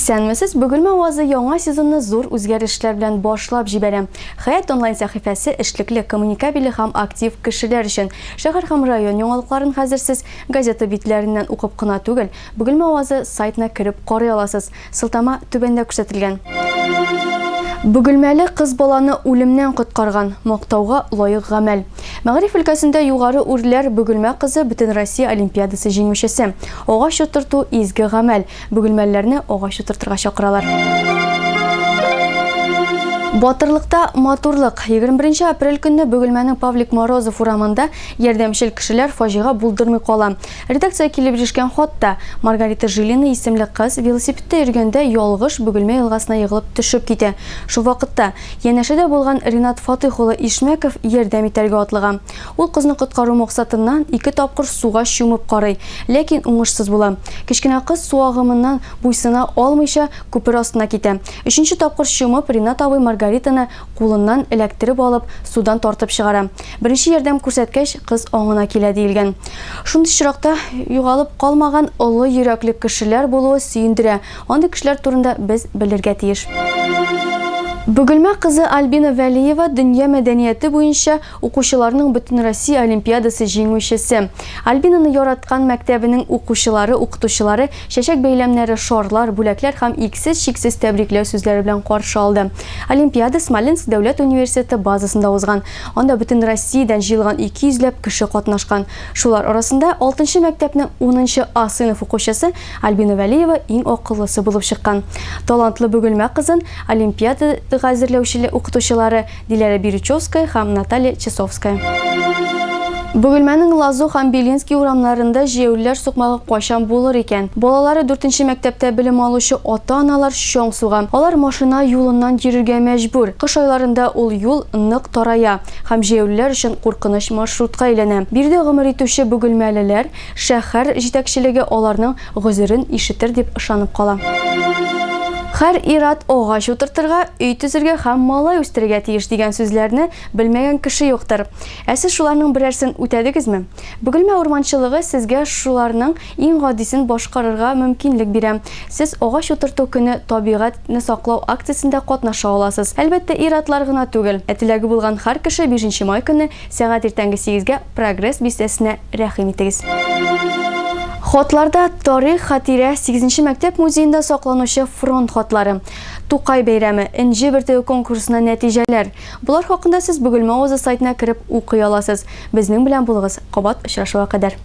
Исәнмесез, Бөгелмә авазы яңа сезонны зур үзгәрешләр белән башлап җибәрә. Хәят онлайн сәхифәсе эшлекле, коммуникабельле һәм актив кешеләр өчен. Шәһәр һәм район яңалыкларын хәзер сез газета битләреннән укып кына түгел, Бөгелмә авазы сайтына кереп карый аласыз. Сылтама түбәндә күрсәтелгән. Бөгелмәле кыз баланы үлемнән коткарган, мактауга лаек гамәл. Мәгариф өлкәсендә югары үрләр Бөгелмә кызы Бөтенроссия олимпиадасы җиңүчесе. Агач утырту, изге гамәл. Бөгелмәлеләрне агач утыртырга чакыралар. Батырлыкта матурлык. 21 апрель көнне Бөгелмәнең Павлик Морозов урамында ярдәмчел кешеләр фаҗига булдырмый кала. Редакциягә килеп ирешкән хатта, Маргарита Жилина исемле кыз велосипедта йөргәндә ялгыш Бөгелмә елгасына егылып төшеп китә. Шул вакытта янәшәдә булган Ринат Фатыйх улы Ишмәков ярдәм итәргә атлыга. Ул кызны коткару максатыннан ике тапкыр суга чумып карый, ләкин уңышсыз була. Кечкенә кыз су агымыннан буйсына алмыйча, күпер астына китә. Өченче тапкыр чумып, Ринат абый Маргаританы кулыннан эләктереп алып, судан тартып чыгара. Беренче ярдәм күрсәткәч, кыз аңына килә, диелгән. Шундый очракта югалып калмаган олы йөрәкле кешеләр булуы сөендерә. Андый кешеләр турында без белергә тиеш. Бөгелмә кызы Альбина Вәлиева дөнья мәдәнияте буенча Укучыларның Бөтенроссия олимпиадасы җиңүчесе. Альбинаны яраткан мәктәбенең укучылары, укытучылары чәчәк бәйләмнәре, шарлар, бүләкләр һәм иксез-чиксез тәбрикләү сүзләре белән каршы алды. Олимпиада Смоленск дәүләт университеты базасында узган. Анда бөтен Россиядән җыелган 200 ләп кеше катнашкан. Шулар арасында алтынчы мәктәпнең унынчы А сыйныф укучысы Альбина Вәлиева иң акыллысы булып чыккан. Талантлы Бөгелмә кызын олимпиадага әзерләүче укытучылары Диләрә Бирючевская һәм Наталья Часовская. Бөгелмәнең Лазо һәм Белинский урамнарында җәяүлеләр сукмагы кайчан булыр икән? Балалары дүртенче мәктәптә белем алучы ата-аналар чаң суга. Алар машина юлыннан йөрергә мәҗбүр. Кыш айларында ул юл нык тарая һәм җәяүлеләр өчен куркыныч маршрутка әйләнә. Биредә гомер итүче бөгелмәлеләр шәһәр җитәкчелеге аларның гозерен ишетер дип ышанып кала. Һәр ир-ат агач утыртырга, өй төзергә һәм малай үстерергә тиеш дигән сүзләрне белмәгән кеше юктыр. Ә сез шуларның берәрсен үтәдегезме? Бөгелмә урманчылыгы сезгә шуларның иң гадисен башкарырга мөмкинлек бирә. Сез Агач утырту көне табигатьне саклау акциясендә катнаша аласыз. Әлбәттә, ир-атлар гына түгел, ә теләге булган һәр кеше бишенче май көнне Сәгать иртәнге сигезгә Прогресс бистәсенә рәхим итегез. Хатларда тарих, хатирә, сигезенче мәктәп музеенда сакланучы фронт хатлары, Тукай бәйрәме, Энҗе бөртеге конкурсына нәтиҗәләр. Болар хакында сез Бөгелмә авазы сайтына кереп укый аласыз. Безнең белән булыгыз, кабат очрашуга кадәр.